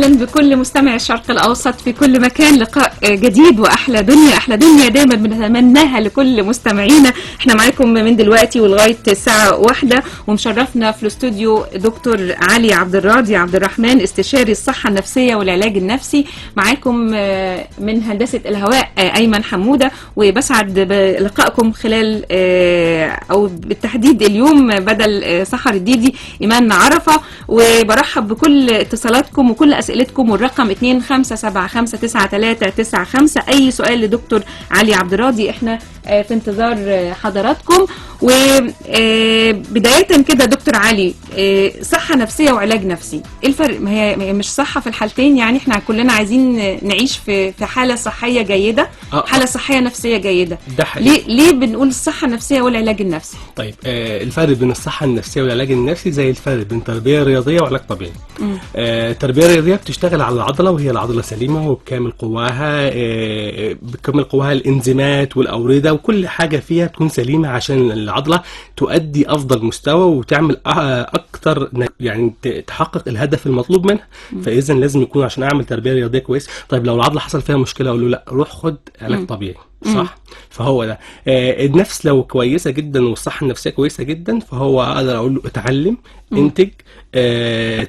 وسهلا بكل مستمع الشرق الأوسط في كل مكان. لقاء جديد وأحلى دنيا، أحلى دنيا دايما بنتمناها لكل مستمعينا. احنا معاكم من دلوقتي ولغاية الساعة 1، ومشرفنا في الاستوديو دكتور علي عبد الراضي عبد الرحمن، استشاري الصحة النفسية والعلاج النفسي. معاكم من هندسة الهواء أيمن حمودة، وبسعد بلقائكم خلال أو بالتحديد اليوم بدل سحر الديدي إيمان عرفة. وبرحب بكل اتصالاتكم وكل اسئلتكم، والرقم 25759395. اي سؤال لدكتور علي عبد الراضي احنا في انتظار حضراتكم. وبداية كده دكتور علي، صحة نفسية وعلاج نفسي، ايه الفرق؟ ما هي مش صحة في الحالتين؟ يعني احنا كلنا عايزين نعيش في حالة صحية جيدة، حالة صحية نفسية جيدة. ده حقيقي. ليه بنقول الصحة النفسية والعلاج النفسي؟ طيب، الفرق بين الصحة النفسية والعلاج النفسي زي الفرق بين تربية رياضية وعلاج طبيعي. التربية الرياضية بتشتغل على العضلة، وهي العضلة سليمة وبكامل قواها، بكامل قواها، الانزيمات والأوردة وكل حاجة فيها تكون سليمة عشان العضلة تؤدي أفضل مستوى وتعمل أكتر، يعني تحقق الهدف المطلوب منها. فإذا لازم يكون عشان أعمل تربية رياضية كويس. طيب لو العضلة حصل فيها مشكلة أقول له لا، روح خد علاج طبيعي، صح؟ فهو ده النفس لو كويسة جدا والصحة النفسية كويسة جدا، فهو أقدر أقول له اتعلم، انتج،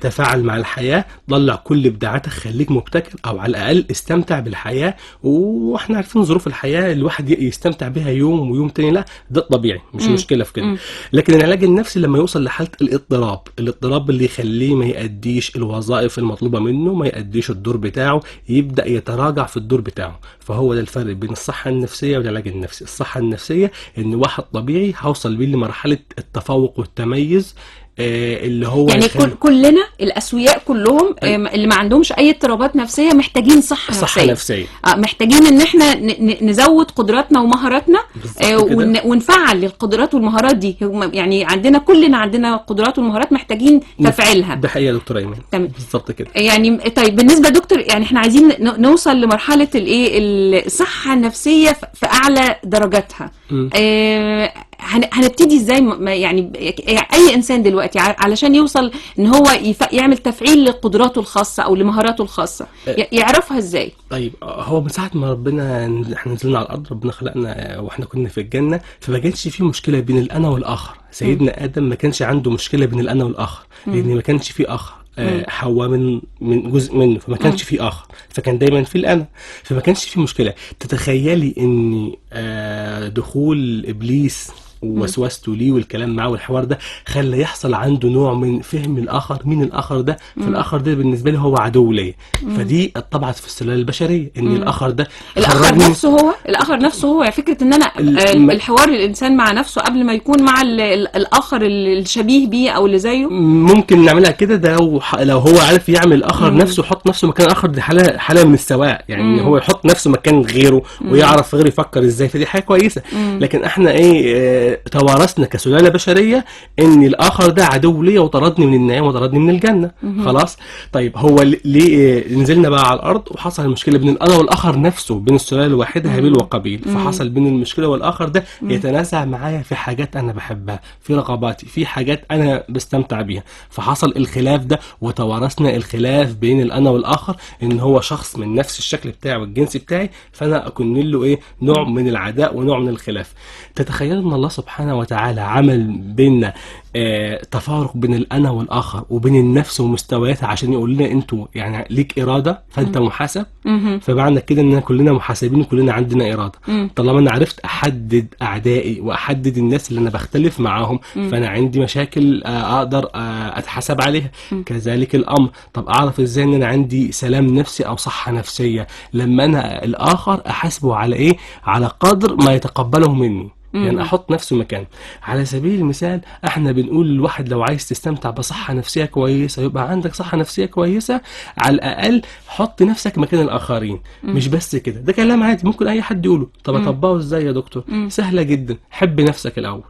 تفاعل مع الحياة، طلع كل إبداعاتك، خليك مبتكر، أو على الأقل استمتع بالحياة. وإحنا عارفين ظروف الحياة، الواحد يستمتع بها يوم ويوم تاني لا، ده الطبيعي، مش مشكلة في كده. لكن العلاج النفسي لما يوصل لحالة الاضطراب، الاضطراب اللي يخليه ما يأديش الوظائف المطلوبة منه، ما يأديش الدور بتاعه، يبدأ يتراجع في الدور بتاعه. فهو ده الفرق بين الصحة النفسية والعلاج النفسي. الصحة النفسية إن واحد طبيعي هوصل بيه لمرحلة التفوق والتميز، اللي هو يعني كلنا الأسوياء كلهم اللي ما عندهمش أي اضطرابات نفسية محتاجين صحة نفسية. محتاجين إن احنا نزود قدراتنا ومهاراتنا، ونفعل القدرات والمهارات دي. يعني عندنا كلنا عندنا قدرات ومهارات محتاجين تفعيلها. ده حقيقة يا دكتور أيمن، بالظبط كده. يعني طيب بالنسبة دكتور، يعني احنا عايزين نوصل لمرحلة الايه، الصحة النفسية في أعلى درجاتها. هنبتدي ازاي؟ يعني اي انسان دلوقتي علشان يوصل ان هو يعمل تفعيل لقدراته الخاصة او لمهاراته الخاصة، يعرفها ازاي؟ طيب، هو من ساعة ما ربنا احنا نزلنا على الارض، ربنا خلقنا واحنا كنا في الجنة، فما كانش في مشكلة بين الانا والاخر. سيدنا ادم ما كانش عنده مشكلة بين الانا والاخر، لان ما كانش في اخر. حواء من جزء منه، فما كانش في اخر، فكان دايما في الانا، فما كانش في مشكلة. تتخيلي ان دخول ابليس ووسوسته ليه والكلام معاه والحوار ده خلى يحصل عنده نوع من فهم الاخر، مين الاخر ده؟ فالاخر ده بالنسبة لي هو عدو ليا. فدي اتطبعت في السلالة البشرية، ان الاخر ده الاخر نفسه هو الاخر نفسه هو فكرة ان انا الحوار الانسان مع نفسه قبل ما يكون مع الاخر الشبيه بيه او اللي زيه. ممكن نعملها كده، ده لو هو عارف يعمل الاخر نفسه، يحط نفسه مكان الاخر، دي حاله من السواء، يعني هو يحط نفسه مكان غيره ويعرف غيره يفكر ازاي، فدي حاجة كويسة. لكن احنا ايه، توارثنا كسلالة بشرية ان الاخر ده عدو ليا وطردني من النعيم وطردني من الجنة. خلاص. طيب هو ليه نزلنا بقى على الارض وحصل المشكلة بين الانا والاخر نفسه، بين السلالة الواحدة هابيل وقابيل، فحصل بين المشكلة والاخر ده يتنازع معايا في حاجات انا بحبها، في رغباتي، في حاجات انا بستمتع بيها، فحصل الخلاف ده وتوارثنا الخلاف بين الانا والاخر، ان هو شخص من نفس الشكل بتاعي والجنس بتاعي، فانا اكون له ايه، نوع من العداء ونوع من الخلاف. تتخيل ان الله سبحانه وتعالى عمل بيننا تفارق بين الانا والاخر وبين النفس ومستوياتها عشان يقول لنا انتوا يعني ليك اراده فانت محاسب. فمعنى كده ان كلنا محاسبين وكلنا عندنا اراده. طالما انا عرفت احدد اعدائي واحدد الناس اللي انا بختلف معاهم، فانا عندي مشاكل اقدر اتحاسب عليها. كذلك الامر، طب اعرف ازاي ان انا عندي سلام نفسي او صحة نفسية؟ لما انا الاخر احاسبه على ايه؟ على قدر ما يتقبله مني. يعني احط نفسه مكان. على سبيل المثال احنا بنقول للواحد لو عايز تستمتع بصحة نفسية كويسة، يبقى عندك صحة نفسية كويسة، على الاقل حط نفسك مكان الاخرين. مش بس كده، ده كلام عادي ممكن اي حد يقوله. طب اطبقه ازاي يا دكتور؟ سهلة جدا، حب نفسك الاول.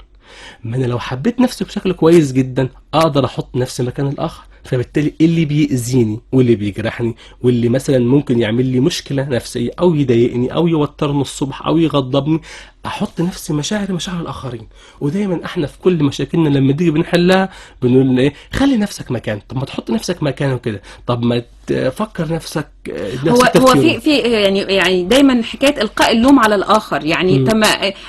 ما انا لو حبيت نفسي بشكل كويس جدا اقدر احط نفسي مكان الاخر، فبالتالي اللي بيأذيني واللي بيجرحني واللي مثلا ممكن يعمل لي مشكلة نفسية او يضايقني او يوترني الصبح او يغضبني، احط نفسي مشاعر الاخرين. ودايما احنا في كل مشاكلنا لما تيجي بنحلها بنقول ايه؟ خلي نفسك مكان. طب ما تحط نفسك مكانه كده، طب ما تفكر نفسك نفس هو في يعني دايما حكاية القاء اللوم على الاخر. يعني طب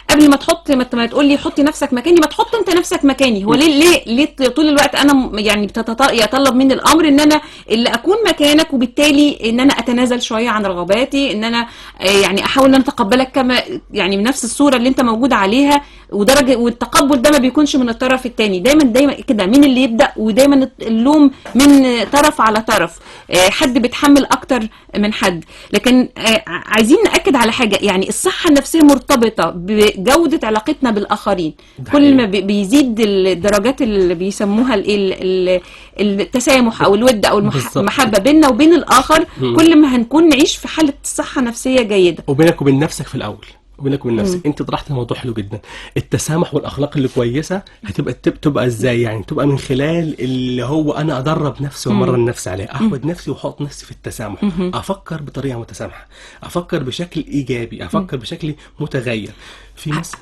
قبل ما تحط ما تقول لي حطي نفسك مكاني، ما تحط انت نفسك مكاني. هو ليه ليه ليه طول الوقت انا يعني يتطلب مني الامر ان انا اللي اكون مكانك، وبالتالي ان انا اتنازل شوية عن رغباتي، ان انا يعني احاول ان اتقبلك كما يعني بنفس الصورة اللي انت موجود عليها، ودرجة والتقبل ده ما بيكونش من الطرف الثاني. دايما دايما كده مين اللي يبدا، ودايما اللوم من طرف على طرف، حد بيتحمل اكتر من حد. لكن عايزين ناكد على حاجة، يعني الصحة النفسية مرتبطة بجوده علاقتنا بالاخرين. كل ما بيزيد الدرجات اللي بيسموها التسامح او الود او المحبة بيننا وبين الاخر، كل ما هنكون نعيش في حاله صحة نفسية جيدة. وبينك وبين نفسك في الاول، وبينك وبين نفسك. انت طرحت الموضوع حلو جدا، التسامح والاخلاق اللي كويسة هتبقى تبقى ازاي؟ يعني تبقى من خلال اللي هو انا ادرب نفسي وامرن نفسي عليه، احود نفسي واحط نفسي في التسامح، افكر بطريقة متسامحة، افكر بشكل ايجابي، افكر بشكل متغير. في مصر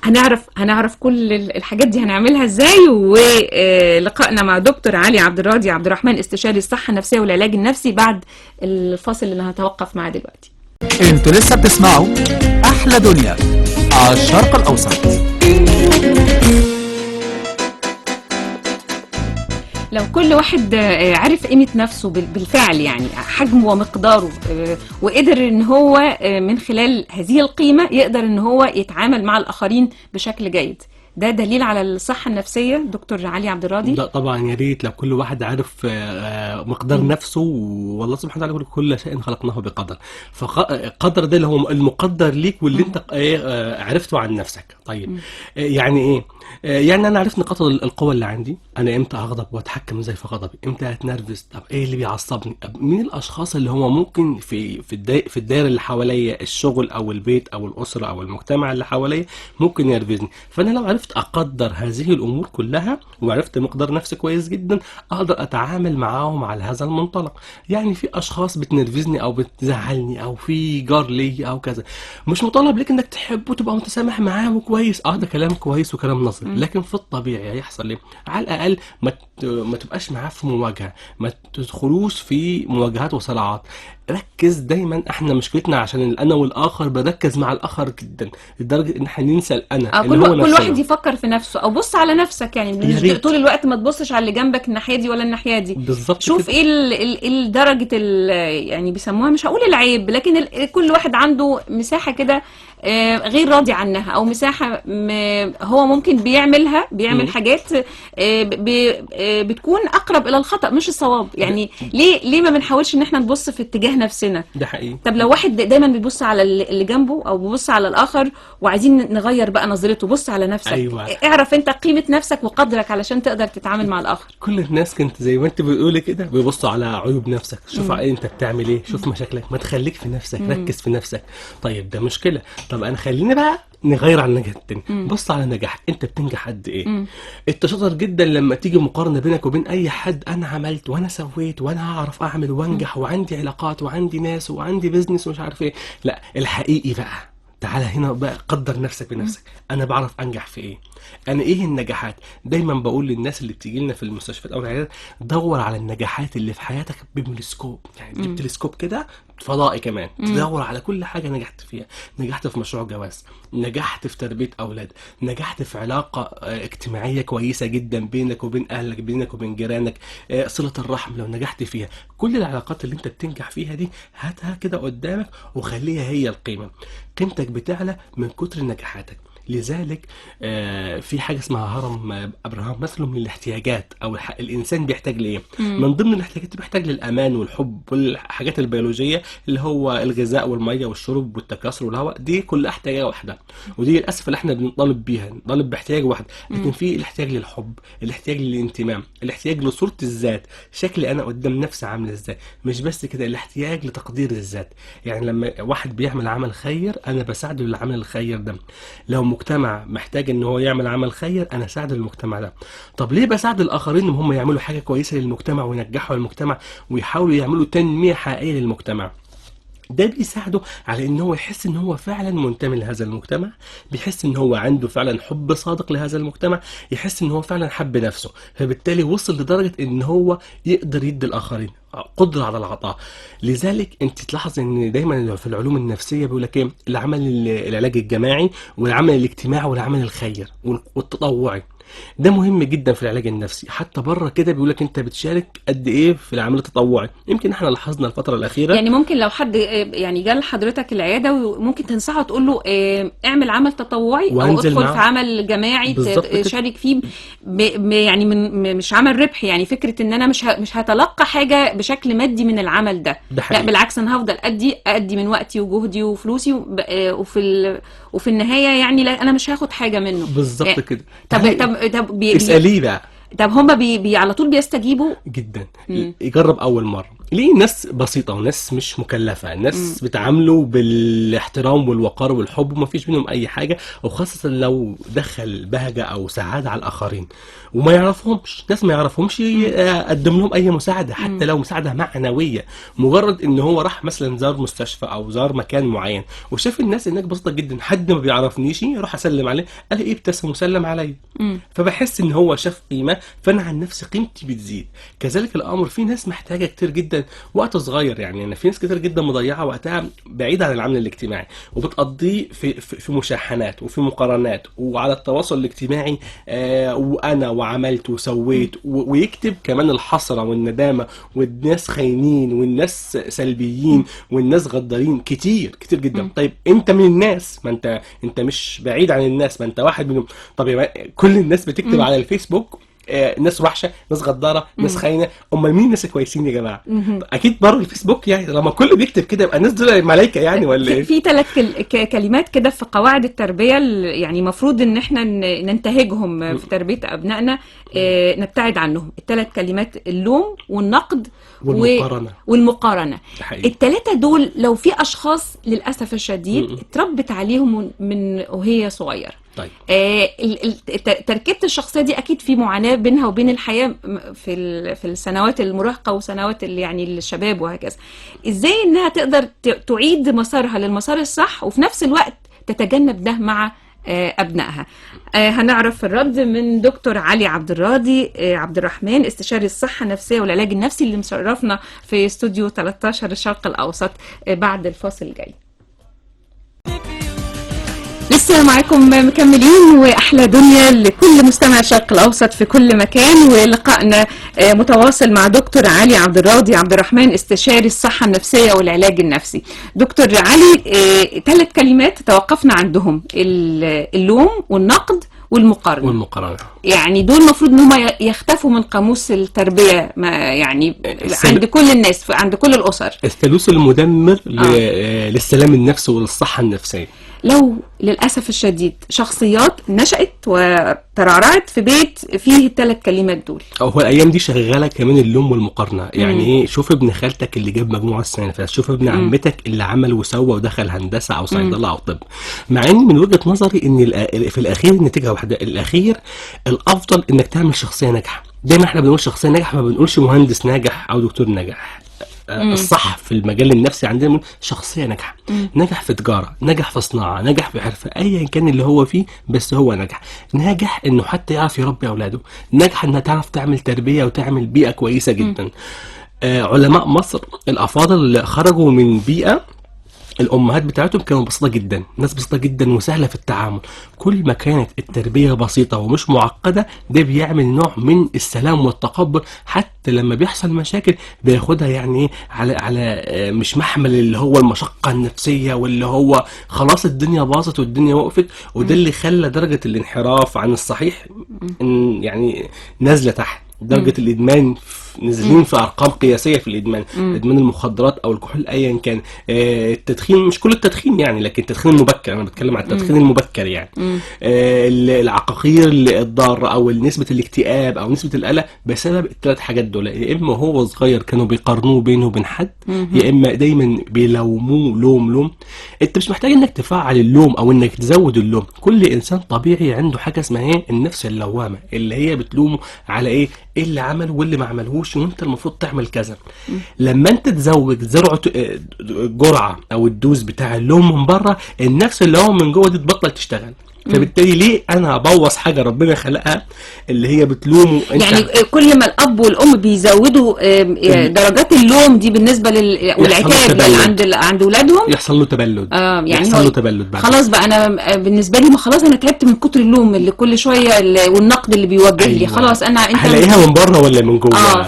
هنعرف كل الحاجات دي هنعملها ازاي. ولقائنا مع دكتور علي عبد الراضي عبد الرحمن استشاري الصحة النفسية والعلاج النفسي بعد الفاصل اللي هنتوقف معاه دلوقتي. انتوا لسه بتسمعوا أحلى دنيا على الشرق الأوسط. لو كل واحد عرف قيمة نفسه بالفعل، يعني حجمه ومقداره، وقدر ان هو من خلال هذه القيمة يقدر ان هو يتعامل مع الآخرين بشكل جيد، ده دليل على الصحة النفسية دكتور علي عبد الراضي؟ لا طبعا، يا ريت لو كل واحد عارف مقدار نفسه. والله سبحانه وتعالى يقول كل شيء خلقناه بقدر، فقدر ده اللي هو المقدر ليك واللي انت عرفته عن نفسك. طيب يعني ايه؟ يعني انا عرفت نقاط القوة اللي عندي، انا امتى اغضب واتحكم ازاي في غضبي، امتى اتنرفز، طب ايه اللي بيعصبني، طب مين الاشخاص اللي هو ممكن في الدايرة اللي حواليا، الشغل او البيت او الاسرة او المجتمع اللي حواليا ممكن ينرفزني. فانا لو عرفت اقدر هذه الامور كلها وعرفت مقدار نفسي كويس جدا، اقدر اتعامل معاهم على هذا المنطلق. يعني في اشخاص بتنرفزني او بتزعلني او في جار لي او كذا، مش مطالب لك انك تحبه وتبقى متسامح معاه وكويس، ده كلام كويس وكلام نظري، لكن في الطبيعي هيحصل ايه؟ على الاقل ما تبقاش معاه في مواجهة، ما تدخلوش في مواجهات وصراعات. ركز دايما، احنا مشكلتنا عشان الانا والاخر بنركز مع الاخر جدا لدرجة ان احنا ننسى الانا. كل واحد يفكر في نفسه، او بص على نفسك، يعني مش طول الوقت ما تبصش على اللي جنبك الناحية دي ولا الناحية دي. بالظبط، شوف ايه درجه يعني بيسموها، مش هقول العيب، لكن كل واحد عنده مساحة كده غير راضي عنها، او مساحة هو ممكن بيعملها، بيعمل حاجات بتكون اقرب الى الخطا مش الصواب. يعني ليه ما بنحاولش ان احنا نبص في اتجاه نفسنا؟ ده حقيقي. طب لو واحد دايما بيبص على اللي جنبه او بيبص على الاخر، وعايزين نغير بقى نظرته، بص على نفسك. أيوة. اعرف انت قيمة نفسك وقدرك علشان تقدر تتعامل مع الاخر. كل الناس كنت زي ما انت بتقولي كده بيبصوا على عيوب نفسك، شوف انت بتعمل ايه، شوف مشاكلك، ما تخليك في نفسك، ركز في نفسك. طيب ده مشكلة، طب انا خليني بقى نغير على النجاح التاني. بص على نجاحك، انت بتنجح قد ايه. انت شاطر جدا لما تيجي مقارنة بينك وبين اي حد، انا عملت وانا سويت وانا هعرف اعمل وانجح وعندي علاقات وعندي ناس وعندي business ومش عارف ايه. لا، الحقيقي بقى تعالى هنا بقى، قدر نفسك بنفسك. انا بعرف انجح في ايه، انا ايه النجاحات. دايما بقول للناس اللي بتيجي لنا في المستشفيات او العيادات، دور على النجاحات اللي في حياتك بميكروسكوب، يعني تجيب تلسكوب كده فضائي كمان، تدور على كل حاجة نجحت فيها. نجحت في مشروع جواز، نجحت في تربيه اولاد، نجحت في علاقة اجتماعية كويسة جدا بينك وبين اهلك، بينك وبين جيرانك، صله الرحم لو نجحت فيها. كل العلاقات اللي انت بتنجح فيها دي هاتها كده قدامك وخليها هي القيمة. قيمتك بتعلى من كتر نجاحاتك. لذلك في حاجة اسمها هرم ابراهام ماسلو من الاحتياجات، او الانسان بيحتاج لايه. من ضمن الاحتياجات بيحتاج للامان والحب والحاجات البيولوجية اللي هو الغذاء والمية والشرب والتكاثر والهواء، دي كلها احتياجات واحدة، ودي للاسف اللي احنا بنطالب بيها، نطالب باحتياج واحد. لكن في الاحتياج للحب، الاحتياج للانتماء، الاحتياج لصورة الذات، شكلي انا قدام نفسي عامل ازاي. مش بس كده، الاحتياج لتقدير الذات. يعني لما واحد بيعمل عمل خير انا بساعده للعمل الخير ده. لو مجتمع محتاج ان هو يعمل عمل خير، انا اساعد المجتمع ده. طب ليه بساعد الاخرين ان هم يعملوا حاجة كويسة للمجتمع وينجحوا المجتمع ويحاولوا يعملوا تنمية حقيقية للمجتمع؟ ده بيساعده على ان هو يحس ان هو فعلا منتمي لهذا المجتمع، بيحس ان هو عنده فعلا حب صادق لهذا المجتمع، يحس ان هو فعلا حب نفسه، فبالتالي وصل لدرجة ان هو يقدر يدي الاخرين، قدرة على العطاء. لذلك انت تلاحظ ان دايما في العلوم النفسية بيقول لك ايه؟ العمل العلاج الجماعي والعمل الاجتماعي والعمل الخير والتطوعي، ده مهم جدا في العلاج النفسي. حتى بره كده بيقول لك انت بتشارك قد ايه في العمل التطوعي. يمكن احنا لاحظنا الفترة الاخيرة، يعني ممكن لو حد يعني جه لحضرتك العيادة وممكن تنصحه تقول له اعمل عمل تطوعي او ادخل في عمل جماعي شارك فيه، يعني من مش عمل ربح، يعني فكرة ان انا مش هتلقى حاجة بشكل مادي من العمل ده، لا بالعكس انا هفضل ادي من وقتي وجهدي وفلوسي، وفي النهاية يعني لا انا مش هاخد حاجة منه. بالظبط كده. طب طب اسأليه بقى. طب هما بي على طول بيستجيبوا جدا. يجرب اول مرة. ليه؟ ناس بسيطة وناس مش مكلفة، ناس بتعاملوا بالاحترام والوقار والحب وما فيش منهم اي حاجة، وخاصة لو دخل بهجة او سعادة على الاخرين وما يعرفهمش، ناس ما يعرفهمش، يقدم لهم اي مساعدة حتى لو مساعدة معنوية. مجرد ان هو راح مثلا زار مستشفى او زار مكان معين وشاف الناس هناك بسيطة جدا، حد ما بيعرفنيش يروح اسلم عليه، قال ايه، ابتسم وسلم عليا، فبحس ان هو شاف قيمة، فانا عن نفسي قيمتي بتزيد. كذلك الامر في ناس محتاجه كتير جدا وقت صغير، يعني انا في ناس كتير جدا مضيعة وقتها بعيد عن العمل الاجتماعي وبتقضيه في مشاحنات وفي مقارنات وعلى التواصل الاجتماعي، وانا وعملت وسويت، ويكتب كمان الحسرة والندامه والناس خاينين والناس سلبيين والناس غدارين كتير كتير جدا. طيب انت من الناس، ما انت مش بعيد عن الناس، ما انت واحد منهم. طب كل الناس بتكتب على الفيسبوك ناس وحشة، ناس غداره، ناس خاينه، امال مين الناس الكويسين يا جماعة؟ اكيد بره الفيسبوك، يعني لما كله بيكتب كده يبقى الناس دول ملايكة يعني ولا ايه؟ في 3 كلمات كده في قواعد التربية يعني المفروض ان احنا ننتهجهم في تربيه ابنائنا، نبتعد عنهم. ال3 كلمات: اللوم والنقد والمقارنة. ال3 دول لو في اشخاص للاسف الشديد اتربت عليهم من وهي صغيرة، طيب تركيبة الشخصية دي أكيد في معاناة بينها وبين الحياة في السنوات المراهقة وسنوات يعني الشباب وهكذا. إزاي إنها تقدر تعيد مسارها للمسار الصح وفي نفس الوقت تتجنب ده مع أبنائها؟ هنعرف الرد من دكتور علي عبد الراضي عبد الرحمن، استشاري الصحة النفسية والعلاج النفسي، اللي مشرفنا في استوديو 13 الشرق الأوسط بعد الفاصل الجاي. لسه معاكم مكملين واحلى دنيا لكل مستمع الشرق الاوسط في كل مكان، ولقائنا متواصل مع دكتور علي عبد الراضي عبد الرحمن، استشاري الصحة النفسية والعلاج النفسي. دكتور علي، 3 كلمات توقفنا عندهم: اللوم والنقد والمقارنة. يعني دول المفروض ان هم يختفوا من قاموس التربية، ما يعني عند كل الناس، عند كل الاسر. الثالوث المدمر للسلام النفسي وللصحه النفسية. لو للأسف الشديد شخصيات نشأت وترعرعت في بيت فيه ال3 كلمات دول. هو الأيام دي شغالة كمان اللوم والمقارنة، يعني إيه؟ شوف ابن خالتك اللي جاب مجموعة السنة اللي فاتت، شوف ابن عمتك اللي عمل وسوى ودخل هندسة أو صيدلة أو طب. مع إن من وجهة نظري إن في الأخير النتيجة واحدة، الأخير الأفضل إنك تعمل شخصية ناجحة. دايما إحنا بنقول شخصية ناجحة، ما بنقولش مهندس ناجح أو دكتور ناجح. الصح في المجال النفسي عندنا شخصية ناجحة، نجح في تجارة، نجح في صناعة، نجح في حرفة، ايا كان اللي هو فيه، بس هو نجح. ناجح انه حتى يعرف يربي اولاده، ناجح انها تعرف تعمل تربية وتعمل بيئة كويسة جدا. علماء مصر الافاضل اللي خرجوا من بيئة الامهات بتاعتهم كانوا بسيطة جدا، ناس بسيطة جدا وسهلة في التعامل. كل ما كانت التربية بسيطة ومش معقدة، ده بيعمل نوع من السلام والتقبل، حتى لما بيحصل مشاكل بياخدها يعني على مش محمل اللي هو المشقة النفسية واللي هو خلاص الدنيا باظت والدنيا وقفت. وده اللي خلى درجه الانحراف عن الصحيح يعني نازله تحت، درجه الادمان نازلين في ارقام قياسية في الادمان، ادمان المخدرات او الكحول ايا كان، التدخين، مش كل التدخين يعني، لكن التدخين المبكر، انا بتكلم على التدخين المبكر يعني، العقاقير الضارة او نسبه الاكتئاب او نسبه القلق بسبب الثلاث حاجات دول. يا اما هو صغير كانوا بيقارنوه بينه وبين حد، يا اما دايما بيلوموه لوم. انت مش محتاج انك تفعل اللوم او انك تزود اللوم. كل انسان طبيعي عنده حاجة اسمها ايه؟ النفس اللوامة، اللي هي بتلومه على ايه اللي عمله واللي ما عملهوش، وانت المفروض تعمل كذا. لما انت تزود زرعه الجرعة او ال dose بتاع اللوم من بره، النفس اللوامة من جوه دي تبطل تشتغل. فبالتالي ليه انا ابوظ حاجة ربنا خلقها اللي هي بتلومه انت؟ يعني كل ما الاب والام بيزودوا درجات اللوم دي بالنسبة والعتاب عند اولادهم، يحصل له تبلد. يعني يحصل له تبلد بعد. خلاص بقى انا بالنسبة لي ما خلاص انا تعبت من كتر اللوم اللي كل شوية والنقد اللي بيوجه لي. خلاص انا انت هلاقيها من بره ولا من جوه؟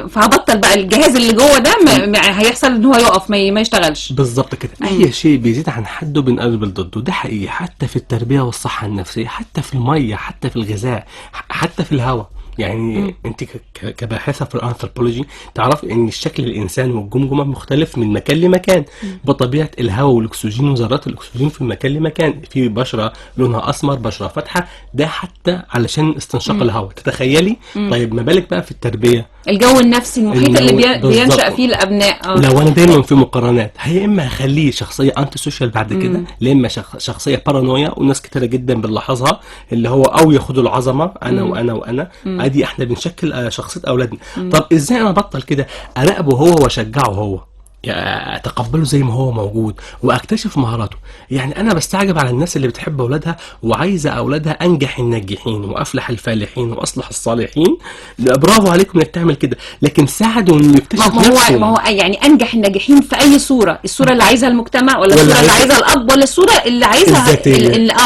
فهبطل بقى الجهاز اللي جوه ده، هيحصل ان هو يقف ما يشتغلش. بالظبط كده. اي شيء بيزيد عن حده بنقلب ضده، ده حقيقي حتى في التربية والصحة النفسية، حتى في المية، حتى في الغذاء، حتى في الهواء. يعني انت كباحثه في الانثروبولوجي تعرف ان الشكل الانسان والجمجمه مختلف من مكان لمكان بطبيعة الهواء والاكسجين وذرات الاكسجين في مكان لمكان. في بشره لونها اسمر، بشره فاتحة، ده حتى علشان استنشاق الهواء، تتخيلي؟ طيب ما بالك بقى في التربية، الجو النفسي المحيط اللي بينشأ فيه الابناء. لو انا دايما في مقارنات، يا اما هخليه شخصية anti social بعد كده، يا اما شخصية بارانويا، وناس كتيرة جدا بنلاحظها اللي هو او ياخدوا العظمة انا وانا وانا. ادي احنا بنشكل شخصية اولادنا. طب ازاي انا ابطل كده؟ اراقبه هو واشجعه هو، يعني اتقبله زي ما هو موجود واكتشف مهاراته. يعني انا بستعجب على الناس اللي بتحب اولادها وعايزه اولادها انجح الناجحين وافلح الفالحين واصلح الصالحين. برافو عليكم انك تعمل كده، لكن ساعدوا انه يكتشف نفسه. ما هو يعني انجح الناجحين في اي صوره؟ الصورة اللي عايزها المجتمع، ولا الصورة اللي عايزها الاب، ولا الصورة اللي عايزها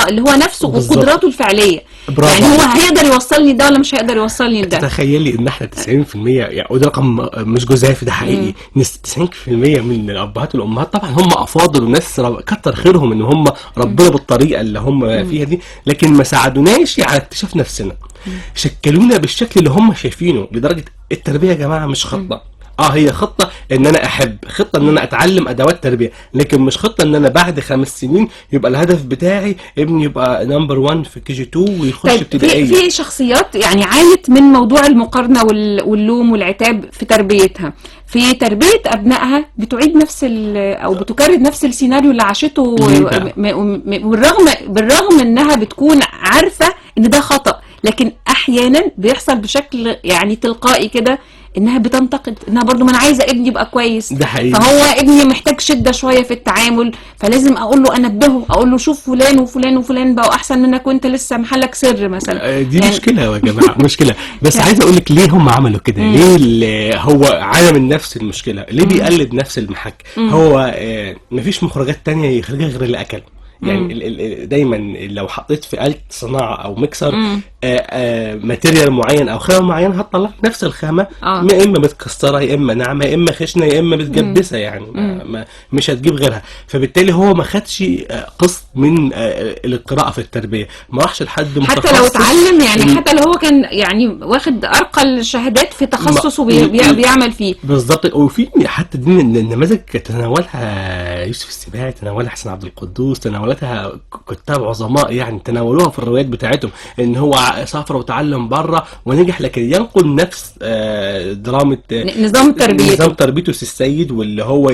اللي هو نفسه وقدراته الفعلية؟ يعني هو هيقدر يوصلني ده ولا مش هيقدر يوصلني ده؟ تخيلي ان احنا 90%، يعني وده رقم مش جزافي، ده حقيقي، 90% من الابهات والامهات طبعا هم افاضل وناس كتر خيرهم ان هم ربنا بالطريقة اللي هم فيها دي، لكن ما ساعدوناش على اكتشاف نفسنا، شكلونا بالشكل اللي هم شايفينه. لدرجة التربية يا جماعة مش خطه. هي خطه ان انا احب، خطه ان انا اتعلم ادوات تربيه، لكن مش خطه ان انا بعد 5 سنين يبقى الهدف بتاعي ابني يبقى number 1 في KG 2 ويخش ابتدائية. في شخصيات يعني عانت من موضوع المقارنة واللوم والعتاب في تربيتها، في تربيه ابنائها بتعيد نفس او بتكرر نفس السيناريو اللي عاشته، بالرغم انها بتكون عارفه ان ده خطأ، لكن احيانا بيحصل بشكل يعني تلقائي كده انها بتنتقد، انها برضو ما انا عايزه ابني يبقى كويس، ده حقيقي، فهو ابني محتاج شده شوية في التعامل، فلازم اقول له، انبهه، اقول له شوف فلان وفلان وفلان بقوا احسن منك وانت لسه محلك سر مثلا. دي يعني مشكلة يا جماعة، مشكلة. بس عايز اقول لك ليه هم عملوا كده؟ ليه هو عالم نفس المشكلة؟ ليه بيقلد نفس المحك؟ هو مفيش مخرجات تانية يخرجها غير اللي اكل. يعني دايما لو حطيت في آلة صناعة او ميكسر material معين او خامة معينة، هتطلع نفس الخامة، يا اما متكسرة، يا اما ناعمة، يا اما خشنة، يا اما متجبسة، يعني ما مش هتجيب غيرها. فبالتالي هو ما خدش قسط من القراءة في التربية، ما راحش لحد متخصص، حتى لو اتعلم، يعني حتى لو هو كان يعني واخد ارقى الشهادات في تخصصه بيعمل فيه. بالظبط. وفي حتى دي النماذج تناولها يوسف السباعي، تناولها حسن عبد القدوس، تناولها كتاب عظماء، يعني تناولوها في الروايات بتاعتهم، ان هو سافر وتعلم بره ونجح، لكن ينقل نفس دراما نظام تربيته، نظام تربيته السيد، واللي هو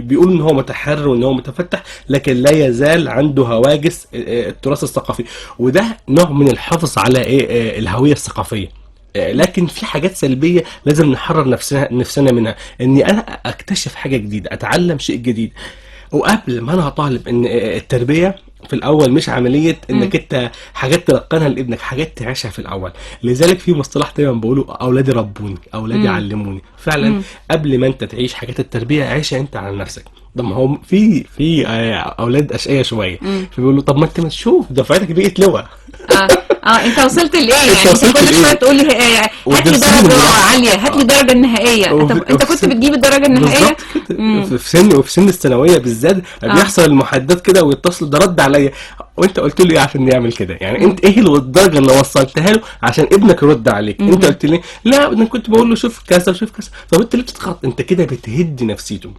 بيقول ان هو متحرر وان هو متفتح، لكن لا يزال عنده هواجس التراث الثقافي، وده نوع من الحفظ على ايه؟ الهوية الثقافية. لكن في حاجات سلبية لازم نحرر نفسنا منها، اني انا اكتشف حاجة جديدة، اتعلم شيء جديد. وقبل ما انا هطالب ان التربية في الاول مش عملية انك انت حاجات تلقنها لابنك، حاجات تعيشها في الاول. لذلك في مصطلح دايما بقوله، اولادي ربوني، اولادي علموني. فعلا قبل ما انت تعيش حاجات التربية عيشها انت على نفسك. طب ما هو في اولاد اشقياء شوية، فبيقولوا طب ما انت ما تشوف دفعتك بقت لواء. انت وصلت لايه انت يعني؟ انت وصلت كل لإيه؟ شوية تقول لي هات وده لي في سن درجه المراهقة. عالية، هات لي درجه النهائية. انت كنت بتجيب الدرجة النهائية؟ بالظبط كده. في سن الثانوية بالذات بيحصل المحادثات كده، ويتصل ده رد عليا وانت قلت له ايه عشان يعمل كده؟ يعني انت ايه الدرجة اللي وصلتها له عشان ابنك يرد عليك؟ انت قلت لي لا، انا كنت بقول له شوف كذا وشوف كذا. طب انت ليه بتتخط؟ انت كده بتهد نفسيته.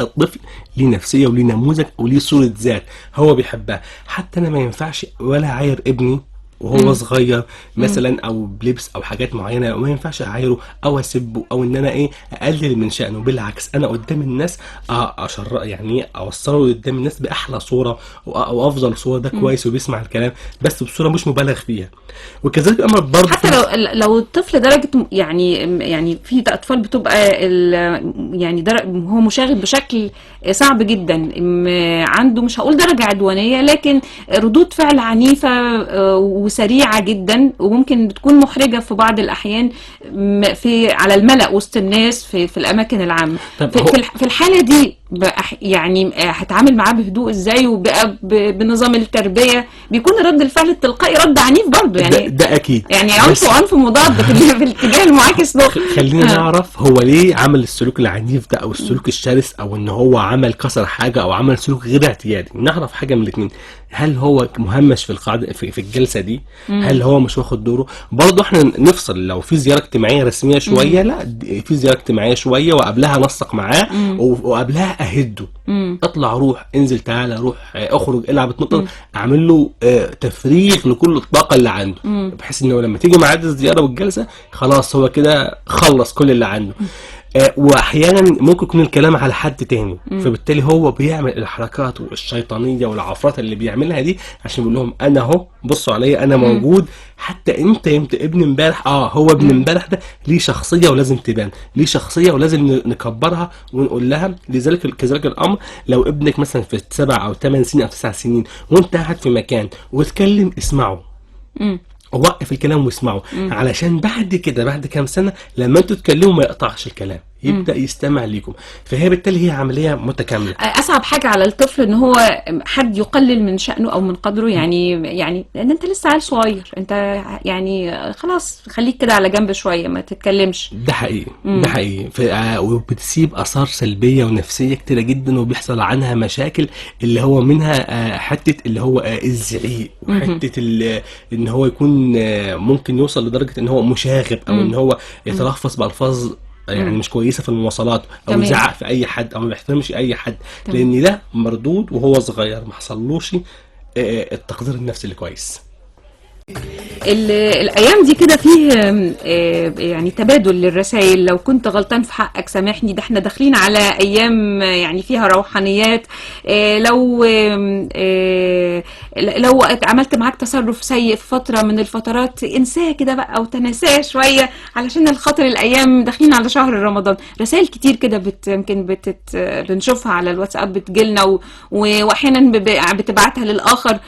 الطفل ليه نفسية وليه نموذج وليه صوره ذات هو بيحبها. حتى انا ما ينفعش ولا اعاير ابني وهو صغير مثلا، او بلبس او حاجات معينة، ما ينفعش اعايره او اسبه او ان انا ايه اقلل من شأنه. بالعكس انا قدام الناس اشر، يعني اوصله قدام الناس باحلى صوره او افضل صوره، ده كويس وبيسمع الكلام، بس بصورة مش مبالغ فيها. وكذلك الامر برضه حتى لو الطفل درجة يعني في اطفال بتبقى يعني هو مشاغب بشكل صعب جدا، عنده مش هقول درجة عدوانية، لكن ردود فعل عنيفة وسريعة جدا، وممكن بتكون محرجة في بعض الأحيان في على الملأ وسط الناس في الأماكن العامة. طب في الحالة دي يعني هتعامل معاه بهدوء ازاي، وبقى بنظام التربية بيكون رد الفعل التلقائي رد عنيف برضه، يعني ده اكيد، يعني عنف وعنف مضاد في الاتجاه المعاكس له. خلينا نعرف هو ليه عمل السلوك العنيف ده او السلوك الشرس، او ان هو عمل كسر حاجة او عمل سلوك غير اعتيادي. نعرف حاجة من الاثنين، هل هو مهمش في القاعدة في الجلسة دي؟ هل هو مش واخد دوره؟ برضه احنا نفصل، لو في زيارة اجتماعية رسمية شوية، لا في زيارة اجتماعية شوية وقبلها نسق معاه، وقبلها اهده، اطلع روح انزل تعالى روح اخرج العب اتنطط، اعمل له تفريغ لكل الطاقة اللي عنده، بحيث انه لما تيجي ميعاد الزيارة والجلسه خلاص هو كده خلص كل اللي عنده. واحيانا ممكن يكون الكلام على حد تاني، فبالتالي هو بيعمل الحركات والشيطانيه والعفرات اللي بيعملها دي عشان بيقول لهم انا اهو، بصوا عليا انا موجود. حتى انت ابن امبارح، هو ابن امبارح ده ليه شخصية ولازم تبان، ليه شخصية ولازم نكبرها ونقول لها. لذلك كذلك الامر لو ابنك مثلا في 7 أو 8 سنين او 9 سنين وانت قاعد في مكان وتكلم، اسمعه، وقف الكلام واسمعه، علشان بعد كده بعد كام سنة لما انتوا تتكلموا ما يقطعش الكلام، يبدا يستمع ليكم. فهي بالتالي هي عملية متكاملة. اصعب حاجة على الطفل ان هو حد يقلل من شأنه او من قدره، يعني لان انت لسه عيل صغير، انت يعني خلاص خليك كده على جنب شوية ما تتكلمش. ده حقيقي، ده حقيقي. وبتسيب اثار سلبية ونفسية كتيرة جدا، وبيحصل عنها مشاكل اللي هو منها حتة اللي هو الزعيق، وحتة ان هو يكون ممكن يوصل لدرجة ان هو مشاغب، او ان هو يتلفظ بالفاظ يعني مش كويسة في المواصلات، او يزعق في اي حد، او ما بيحترمش اي حد. لان ده مردود وهو صغير ما حصلوش التقدير النفسي اللي كويس. الايام دي كده فيه يعني تبادل للرسائل، لو كنت غلطان في حقك سامحني، ده احنا داخلين على ايام يعني فيها روحانيات. لو عملت معاك تصرف سيء في فترة من الفترات انساه كده بقى او تناساه شوية علشان الخاطر الايام داخلين على شهر رمضان. رسائل كتير كده يمكن بنشوفها على الواتساب بتجيلنا، واحيانا بتبعتها للاخر،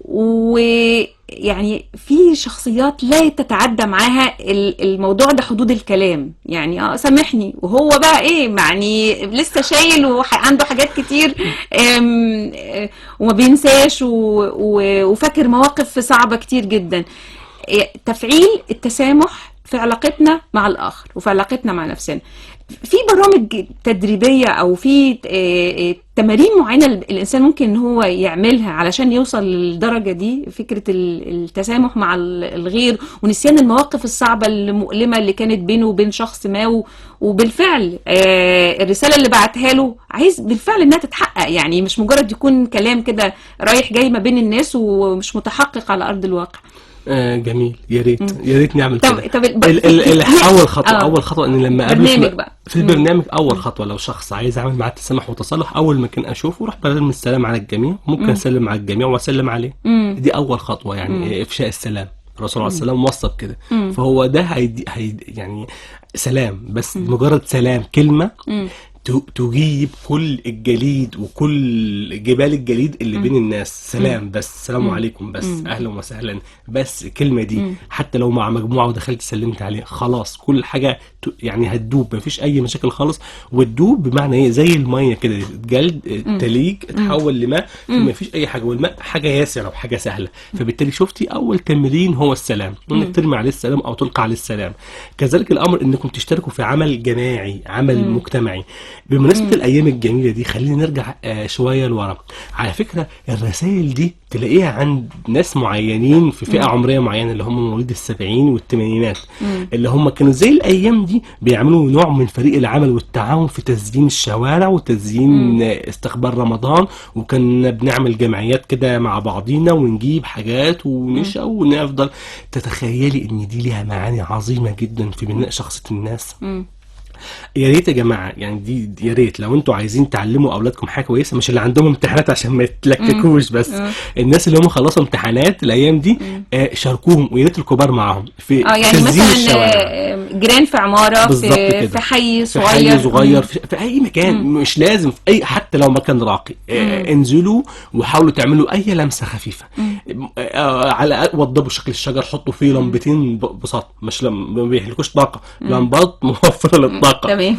ويعني في شخصيات لا تتعدى معاها الموضوع ده حدود الكلام، يعني سامحني، وهو بقى ايه يعني لسه شايل وعنده حاجات كتير وما بينساش وفاكر مواقف صعبة كتير جدا. تفعيل التسامح في علاقتنا مع الآخر وفي علاقتنا مع نفسنا، في برامج تدريبية أو في تمارين معينة الإنسان ممكن إن هو يعملها علشان يوصل للدرجة دي، فكرة التسامح مع الغير ونسيان المواقف الصعبة المؤلمة اللي كانت بينه وبين شخص ما، وبالفعل الرسالة اللي بعتها له عايز بالفعل إنها تتحقق، يعني مش مجرد يكون كلام كده رايح جاي ما بين الناس ومش متحقق على أرض الواقع. جميل، يا ريت يا ريت نعمل كده. طب اول خطوة، اول خطوة ان لما برنامج بقى في البرنامج، اول خطوة لو شخص عايز اعمل معاه تسامح وتصالح، اول ما كان اشوفه روح برمي السلام على الجميع، ممكن اسلم على الجميع واسلم عليه. دي اول خطوة، يعني افشاء السلام، الرسول عليه السلام وصى بكده. فهو ده هيدي يعني سلام، بس مجرد سلام، كلمة تجيب كل الجليد وكل جبال الجليد اللي بين الناس. سلام بس، سلام عليكم بس، اهلا وسهلا بس، الكلمة دي حتى لو مع مجموعة ودخلت سلمت عليه خلاص كل حاجة يعني هتدوب، مفيش اي مشاكل خالص. وتدوب بمعنى ايه؟ زي المية كده، جلد تليج اتحول لماء، مفيش اي حاجة، والماء حاجة ياسره وحاجه سهلة. فبالتالي شفتي اول تمرين هو السلام، انك ترمي عليه السلام او تلقى عليه السلام. كذلك الامر انكم تشتركوا في عمل جماعي، عمل مجتمعي. بمناسبة الايام الجميلة دي خلينا نرجع شوية لورا. على فكرة الرسائل دي تلاقيها عند ناس معينين في فئة عمرية معينة، اللي هم مواليد السبعين والثمانينات، اللي هم كانوا زي الايام دي بيعملوا نوع من فريق العمل والتعاون في تزيين الشوارع وتزيين استقبال رمضان، وكنا بنعمل جمعيات كده مع بعضينا ونجيب حاجات ونشا ونفضل. تتخيلي ان دي ليها معاني عظيمة جدا في بناء شخصية الناس. يا ريت يا جماعة، يعني دي يا ريت لو انتوا عايزين تعلموا اولادكم حاجة كويسة، مش اللي عندهم امتحانات عشان ما يتلككوش بس، الناس اللي هم خلصوا امتحانات الايام دي شاركوهم، ويا ريت الكبار معاهم في يعني مثلا جيران في عمارة، في حي صغير، في حي صغير، في اي مكان، مش لازم في اي، حتى لو مكان راقي، انزلوا وحاولوا تعملوا اي لمسه خفيفة. على وضبوا شكل الشجر، حطوا فيه لمبتين بساط، مش ما بيهلكوش طاقة، لمبات موفره للطاقة. تمام.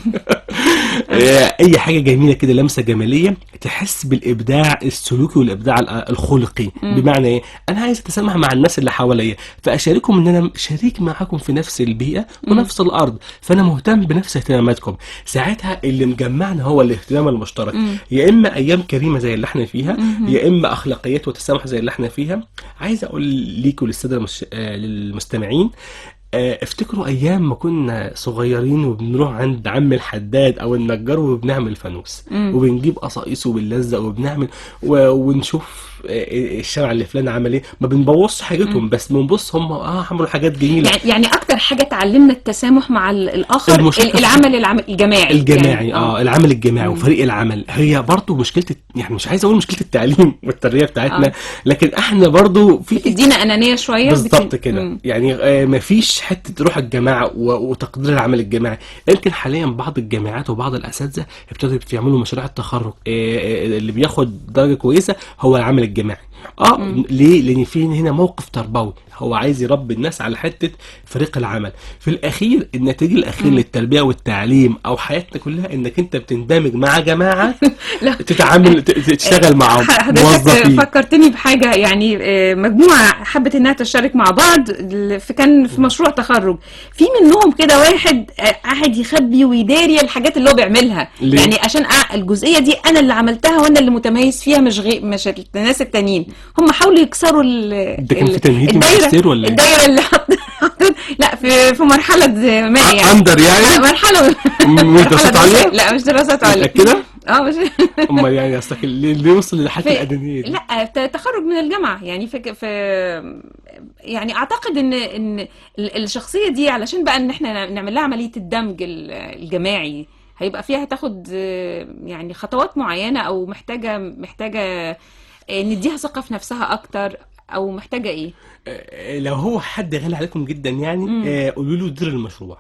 اي حاجة جميلة كده، لمسه جمالية تحس بالابداع السلوكي والابداع الخلقي. بمعنى ايه؟ انا عايز اتسامح مع الناس اللي حواليا، فاشاركهم ان انا شريك معاكم في نفس البيئة ونفس الارض، فانا مهتم بنفس اهتماماتكم. ساعتها اللي مجمعنا هو الاهتمام المشترك. يا اما ايام كريمة زي اللي احنا فيها، يا اما اخلاقيات وتسامح زي اللي احنا فيها. عايز اقول ليكم للسادة للمستمعين، افتكروا ايام ما كنا صغيرين وبنروح عند عم الحداد او النجار وبنعمل فانوس، وبنجيب قصاقيص وبنلزق وبنعمل ونشوف الشمع اللي فلان عمل ايه. ما بنبوظش حاجتهم، بس بنبص هم عملوا حاجات جميلة. يعني اكتر حاجة تعلمنا التسامح مع الاخر العمل الجماعي. الجماعي يعني. العمل الجماعي وفريق العمل. هي برضو مشكلة، يعني مش عايز اقول مشكلة التعليم والتربية بتاعتنا، لكن احنا برضو في بتدينا انانية شوية بالظبط كده. يعني مفيش حتة روح الجماعة وتقدير العمل الجماعي. يمكن حاليا بعض الجامعات وبعض الاساتذة ابتدوا يعملوا مشاريع التخرج، اللي بياخد درجه كويسة هو العمل الجماعي. ليه؟ لان في هنا موقف تربوي، هو عايز يربي الناس على حتة فريق العمل. في الاخير النتيجة الاخير للتربية والتعليم او حياتنا كلها انك انت بتندمج مع جماعة تتعامل تشتغل معاهم موظفين. فكرتني بحاجة، يعني مجموعة حبت انها تشارك مع بعض في كان في مشروع تخرج، في منهم كده واحد قاعد يخبي ويداري الحاجات اللي هو بيعملها. ليه؟ يعني عشان الجزئية دي انا اللي عملتها وانا اللي متميز فيها، مش الناس التانيين. هم حاولوا يكسروا ده كان في تمهيدي ماجستير ولا ايه؟ الدايرة اللي حط لا في مرحلة ما يعني under يعني مرحلة مش دراسات عليا؟ لا مش دراسات عليا. متاكدة؟ مش امال يعني اصلك ليه وصل للحالة الادمية دي؟ لا تخرج من الجامعة يعني في يعني اعتقد ان الشخصية دي علشان بقى ان احنا نعمل لها عملية الدمج الجماعي هيبقى فيها تاخد يعني خطوات معينة، او محتاجه نديها ثقة في نفسها اكتر، او محتاجه ايه؟ لو هو حد غالي عليكم جدا يعني قولوا له دير المشروع.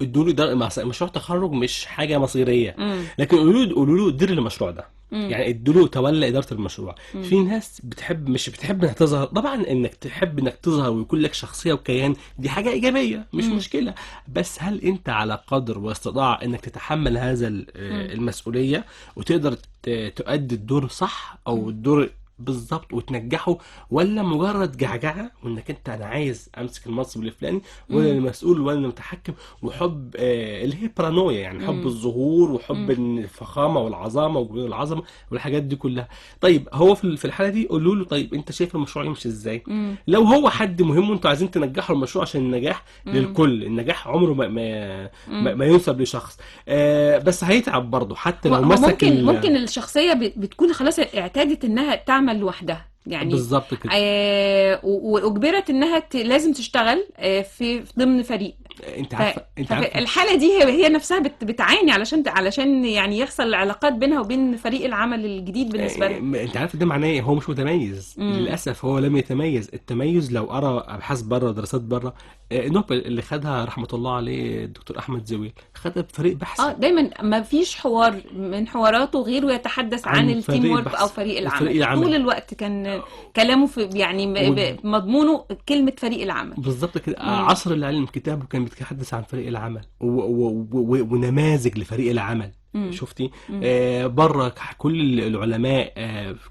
ادوا له مشروع تخرج مش حاجة مصيرية، لكن قولوا له دير المشروع ده. يعني ادوا له تولى ادارة المشروع. في ناس بتحب، مش بتحب انها تظهر، طبعا انك تحب انك تظهر ويكون لك شخصية وكيان دي حاجة ايجابية مش مشكلة، بس هل انت على قدر واستطاعه انك تتحمل هذا المسؤولية وتقدر تؤدي الدور صح او الدور بالظبط وتنجحه، ولا مجرد جعجعه وانك انت انا عايز امسك المنصب الفلاني ولا المسؤول ولا المتحكم، وحب اللي هي بارانويا، يعني حب الظهور وحب الفخامة والعظامه وجنون العظمة والحاجات دي كلها. طيب هو في الحالة دي قولوا له طيب انت شايف المشروع يمشي ازاي؟ لو هو حد مهم وانتوا عايزين تنجحوا المشروع عشان النجاح للكل، النجاح عمره ما ينسب لشخص، بس هيتعب برضه حتى لو مسك. ممكن الشخصية بتكون خلاص اعتادت انها تعمل لوحدها، يعني بالظبط كده. واجبرت انها لازم تشتغل في ضمن فريق. انت عارفه، انت عارفه الحالة دي هي نفسها بتعاني علشان يعني يحصل علاقات بينها وبين فريق العمل الجديد بالنسبة لها. انت عارفه ده معناه ايه؟ هو مش متميز. للاسف هو لم يتميز. التميز لو ارى ابحاث بره، دراسات بره، نوبل اللي خدها رحمه الله عليه الدكتور احمد زويل، خدها بفريق بحثي. دايما ما فيش حوار من حواراته غيره يتحدث عن ال team work او فريق العمل. طول الوقت كان كلامه في يعني مضمونه كلمة فريق العمل. بالظبط كده. عصر العلم كتابه كان بيتحدث عن فريق العمل ونماذج لفريق العمل. شفتي؟ بره كل العلماء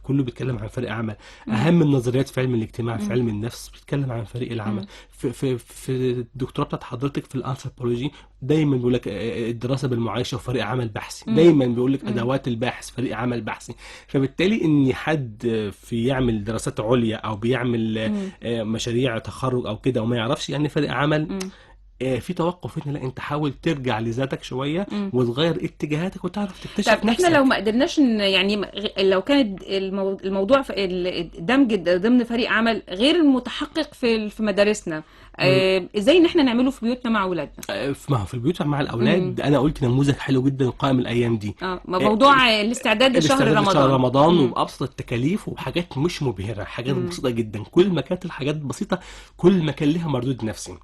كله بيتكلم عن فريق عمل. اهم النظريات في علم الاجتماع، في علم النفس، بيتكلم عن فريق العمل. في في في الدكتوراه بتاعت حضرتك في الانثروبولوجي دايما بيقول لك الدراسة بالمعايشه وفريق عمل بحثي. دايما بيقول لك ادوات الباحث فريق عمل بحثي. فبالتالي ان حد في يعمل دراسات عليا او بيعمل مشاريع تخرج او كده وما يعرفش يعني فريق عمل، في توقف هنا. لا، انت حاول ترجع لذاتك شوية وتغير اتجاهاتك وتعرف تكتشف طب نفسك. احنا لو ما قدرناش يعني لو كان الموضوع في الدمج ضمن فريق عمل غير المتحقق في مدارسنا، ازاي ان احنا نعمله في بيوتنا مع اولادنا؟ ما هو في البيوت مع الاولاد انا قلت نموذج حلو جدا قائم الايام دي. موضوع الاستعداد لشهر رمضان. شهر رمضان وبابسط التكاليف وبحاجات مش مبهرة، حاجات بسيطة جدا. كل ما كانت الحاجات بسيطة كل ما كان لها مردود نفسي.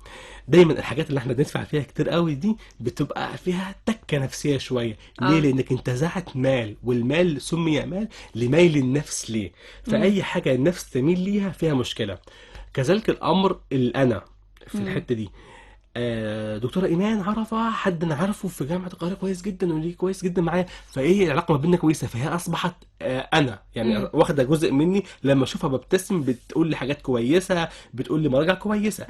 دايما الحاجات اللي احنا بندفع فيها كتير قوي دي بتبقى فيها تكه نفسية شوية. ليه؟ لانك انتزعت مال، والمال سمي مال لميل النفس ليه. فاي حاجة النفس تميل ليها فيها مشكلة. كذلك الامر الانا في الحتة دي. دكتورة ايمان عرفه حد انا عارفه في جامعه القاهرة كويس جدا وليه كويس جدا معايا، فايه العلاقة ما بيننا كويسة، فهي اصبحت انا يعني واخده جزء مني. لما اشوفها ببتسم، بتقول لي حاجات كويسة، بتقول لي مراجع كويسة،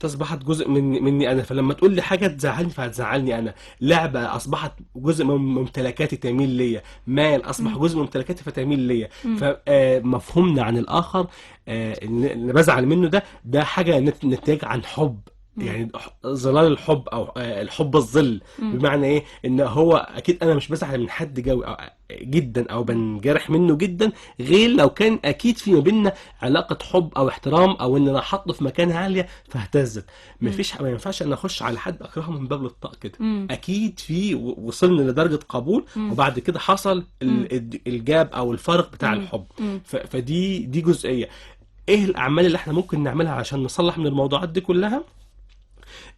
اصبحت جزء مني انا. فلما تقول لي حاجة تزعلني فهتزعلني انا. لعبه اصبحت جزء من ممتلكاتي تميل ليا، مال اصبح جزء من ممتلكاتي فتميل ليا. فمفهومنا عن الاخر اللي بزعل منه ده حاجة نتاج عن حب، يعني ظلال الحب او الحب الظل. بمعنى ايه؟ ان هو اكيد انا مش بزعل من حد جوي جدا او بنجرح منه جدا، غير لو كان اكيد في ما بيننا علاقة حب او احترام، او ان انا حاطه في مكانه عالية فاهتزت. مفيش، ما ينفعش انا اخش على حد اكرهه من باب الطاق كده. اكيد في وصلنا لدرجة قبول، وبعد كده حصل الجاب او الفرق بتاع الحب. فدي جزئية. ايه الاعمال اللي احنا ممكن نعملها عشان نصلح من الموضوعات دي كلها؟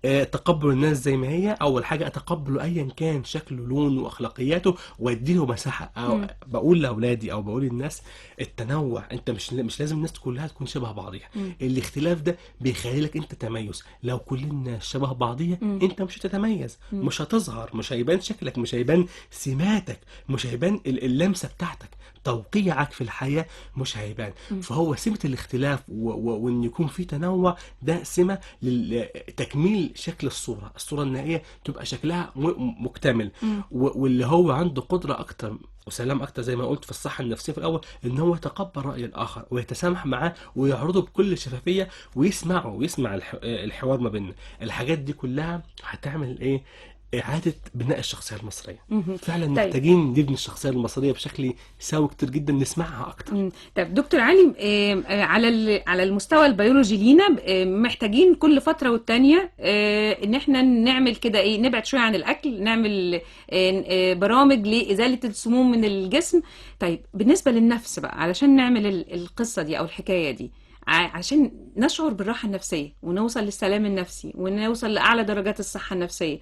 تقبل الناس زي ما هي. اول حاجة اتقبله ايا كان شكله، لونه، واخلاقياته، واديله مساحة. أو بقول لاولادي او بقول للناس التنوع، انت مش لازم الناس كلها تكون شبه بعضيها. الاختلاف ده بيخلي لك انت تميز. لو كلنا شبه بعضيها انت مش هتتميز، مش هتظهر، مش هيبان شكلك، مش هيبان سماتك، مش هيبان اللمسة بتاعتك، توقيعك في الحياة مش هيبان. فهو سمه الاختلاف وان يكون في تنوع، ده سمه لتكميل شكل الصورة. الصورة النهائية تبقى شكلها مكتمل. واللي هو عنده قدرة أكتر وسلام أكتر زي ما قلت في الصحة النفسية في الأول، إن هو يتقبل رأي الآخر ويتسامح معاه ويعرضه بكل شفافية ويسمعه ويسمع الحوار ما بيننا. الحاجات دي كلها هتعمل إيه؟ إعادة بناء الشخصية المصرية. فعلا محتاجين نبني الشخصية المصرية بشكل سوي كتير جدا، نسمعها أكتر. طب دكتور علي، على المستوى البيولوجي لينا محتاجين كل فترة والتانية إن احنا نعمل كده إيه، نبعد شوية عن الأكل، نعمل برامج لإزالة السموم من الجسم. طيب بالنسبة للنفس بقى، علشان نعمل القصة دي أو الحكاية دي، عشان نشعر بالراحة النفسية ونوصل للسلام النفسي ونوصل لأعلى درجات الصحة النفسية،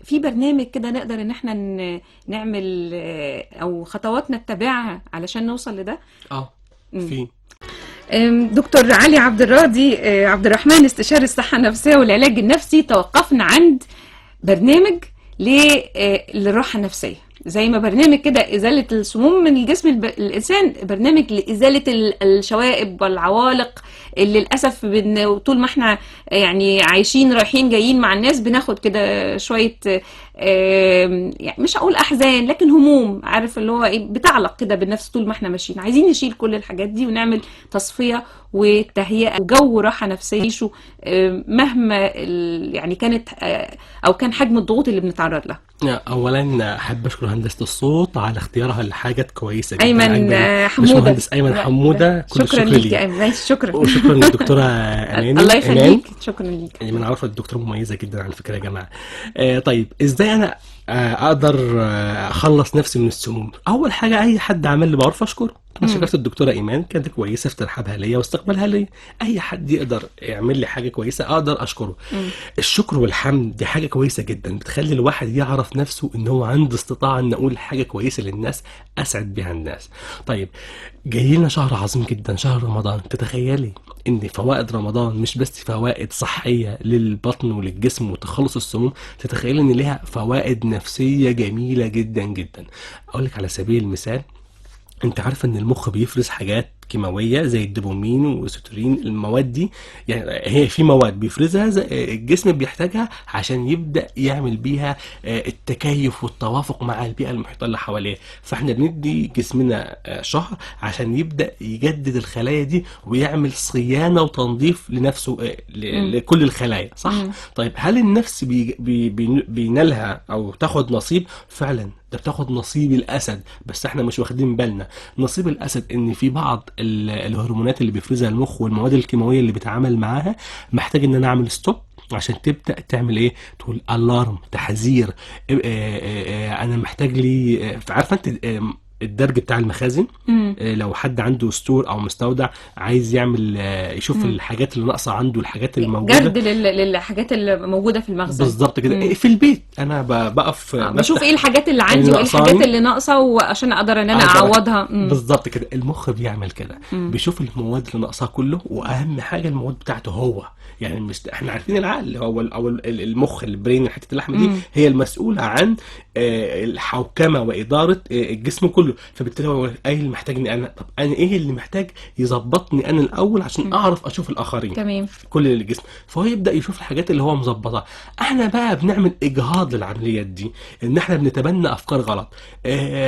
في برنامج كده نقدر ان احنا نعمل او خطوات نتبعها علشان نوصل لده؟ في دكتور علي عبد الراضي عبد الرحمن، استشاري الصحة النفسية والعلاج النفسي، توقفنا عند برنامج للراحة النفسية. زي ما برنامج كده إزالة السموم من الجسم الإنسان، برنامج لإزالة الشوائب والعوالق اللي للأسف طول ما احنا يعني عايشين رايحين جايين مع الناس بناخد كده شوية يعني مش هقول احزان لكن هموم، عارف اللي هو ايه، بتعلق كده بالنفس طول ما احنا ماشيين. عايزين نشيل كل الحاجات دي ونعمل تصفية وتهيئه وجو راحة نفسية يعيشوا مهما يعني كانت او كان حجم الضغوط اللي بنتعرض لها. اولا احب اشكر هندسة الصوت على اختيارها لحاجات كويسة جدا. ايمن حموده، باشمهندس ايمن حموده، كل شكرا ليك يا ايمن. شكرا، وشكرا للدكتوره اماني. الله يخليك، شكرا ليك. يعني انا عارفه الدكتورة مميزة جدا على فكرة يا جماعة. طيب ازاي انا اقدر اخلص نفسي من السموم؟ اول حاجة اي حد عمل لي بعرف اشكره. انا شكرت الدكتورة ايمان، كانت كويسة في ترحابها ليا واستقبالها ليا. اي حد يقدر يعمل لي حاجة كويسة اقدر اشكره. الشكر والحمد دي حاجة كويسة جدا، بتخلي الواحد يعرف نفسه ان هو عنده استطاعه ان اقول حاجة كويسة للناس، اسعد بيها الناس. طيب جاي لنا شهر عظيم جدا، شهر رمضان. تتخيلي ان فوائد رمضان مش بس فوائد صحية للبطن وللجسم وتخلص السموم، تتخيلي ان ليها فوائد نفسية جميلة جدا جدا. اقول لك على سبيل المثال، انت عارفه ان المخ بيفرز حاجات كيماوية زي الدوبامين والسيروتونين، المواد دي يعني هي في مواد بيفرزها الجسم بيحتاجها عشان يبدا يعمل بيها التكيف والتوافق مع البيئة المحيطة اللي حواليه. فاحنا بندي جسمنا شهر عشان يبدا يجدد الخلايا دي ويعمل صيانة وتنظيف لنفسه، لكل الخلايا، صح؟ طيب هل النفس بينالها او تاخد نصيب؟ فعلا ده بتاخد نصيب الاسد، بس احنا مش واخدين بالنا. نصيب الاسد ان في بعض الهرمونات اللي بيفرزها المخ والمواد الكيماوية اللي بيتعامل معاها محتاج ان انا اعمل stop عشان تبدا تعمل ايه؟ تقول alarm، تحذير، انا محتاج لي. عارفه انت الدرج بتاع المخازن؟ لو حد عنده store او مستودع عايز يعمل يشوف الحاجات اللي ناقصه عنده، الحاجات اللي موجودة، جرد للحاجات اللي موجودة في المخزن بالظبط كده. في البيت انا بقف بشوف ايه الحاجات اللي عندي وايه الحاجات اللي ناقصه وعشان اقدر ان انا اعوضها. بالظبط كده. المخ بيعمل كده، بيشوف المواد اللي ناقصاه كله، واهم حاجة المواد بتاعته هو. يعني مش احنا عارفين العقل هو او المخ، ال brain، حتة اللحم دي هي المسؤولة عن الحوكمة واداره الجسم كله. فبالتالي هو ايه اللي محتاجني انا؟ طب انا ايه اللي محتاج يظبطني انا الاول عشان اعرف اشوف الاخرين؟ تمام، كل الجسم. فهو يبدا يشوف الحاجات اللي هو مظبطها. احنا بقى بنعمل اجهاض للعمليات دي، ان احنا بنتبنى افكار غلط.